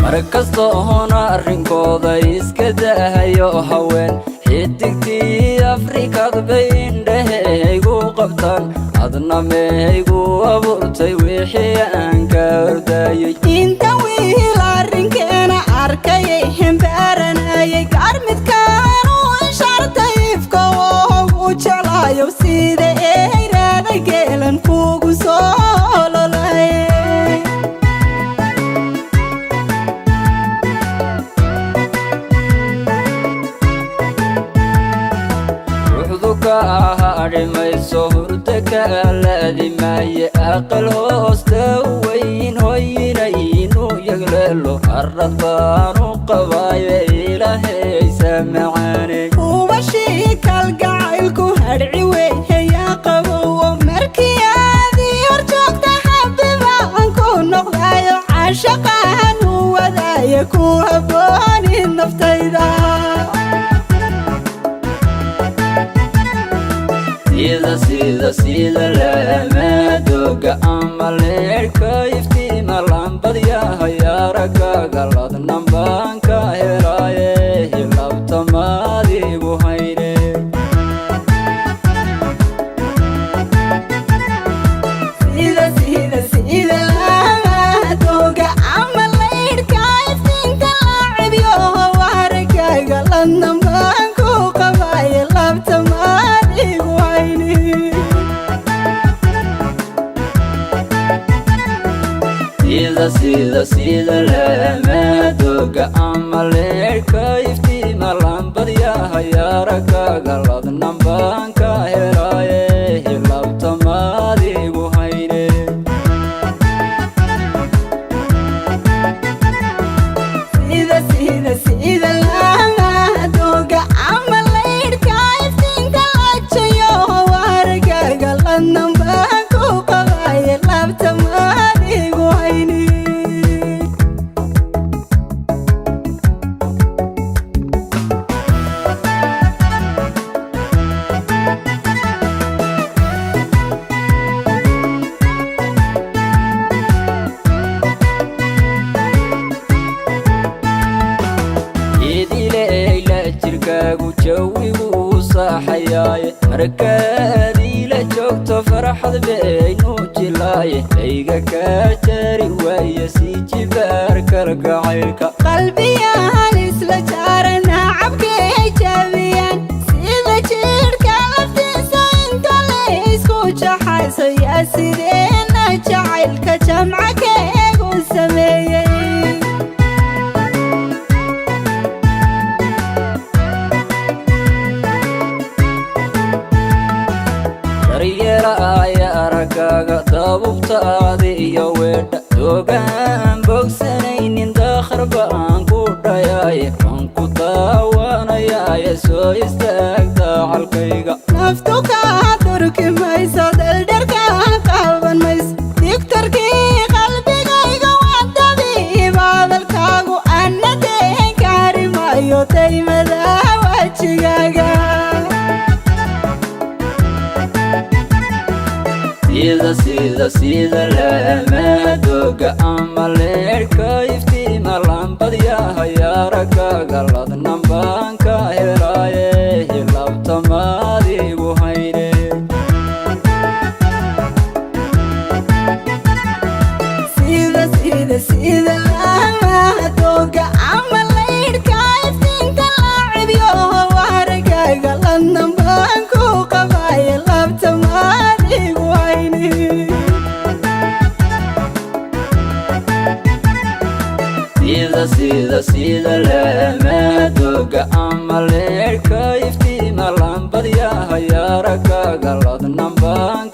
Mar kasta oona arrinkooda iska daahayo haween, xidigtii Afrikad bay indhahaygu qabtaan. Adna meeygu abuurtay wixii aan ka ordayay? Inta wiil arrinkeena arkayay hembaaranayay, gaar midkaan u ishaartay ifka oo u jeclaayo, sida eeraada geelan kugu soo lolay. Ruuxdu ka hadhi mayso, hurda ka laadi maaye, aqal hoosta weyn hoyinaynu yagleelo, arad baanu qabaaye ilaahaysa macaane. Ubashii kalgacaylku hadhci weehayaa qabow, oo markii aadii hor joogta xabibaan ku noqdayo, caashaqaan u wadaaya ku habbooni naftayda. Sida sida sida laamadoga ama leerhka iftiima lambadyahay aragaaga, ladnan baan ka helaaye hilabtamaadigu hayne. Sida sida sida laamadoga ama laydhka iftiinka laacibyo waragaaga, ladnan baan ku qabaaye labtamaadigu hayni. Sida sida sida laamadoga ama leerhka iftiima lambadyahay aragaaga, ladnan baan ka helaaye hilabtamaadigu hayne. Sida sida sida laamadoga ama laydhka iftiinka lajayo waragaaga, ladnan baan ku qabaaye labtamaadigu hayni. Idileyla jirkaagu jawigu uu saaxayaaye, markaad ila joogto farxad baynu jilaaye, ayga kaa jari waaye sii jibaar kalgacaylka. Qalbiyahan isla jaarana cabkay jabiyaan, sida jidhka laftiisa inta la isku jaxayso, yaa sideena jacaylka jamca keegu sameeyey. Daryeelaaya araggaaga, dabubtaadi iyo weedha doogaan bogsanaynin, dakhar baan ku dhayaaye, waan ku daawanayaaye soo istaag daacalkayga. Naftu kaa durki mayso, daldharkaa qaban mayso, digtarkii qalbigayga waa dabiib hadalkaagu, anna deen kaari maayo daymada wajigaaga. Sida sida sida laamadoga ama leerhka iftiima lambadyahay aragaaga, ladnan baan ka helaaye hilabtamaadigu hayne. Sida sida sida laamadoga ama laydhka iftiinka laacibyo waragaaga, ladnan baan ku qabaaye labtamaadigu hayni. Sida sida sida laamadoga ama leerhka iftiima lambadyahay aragaaga, ladnan baan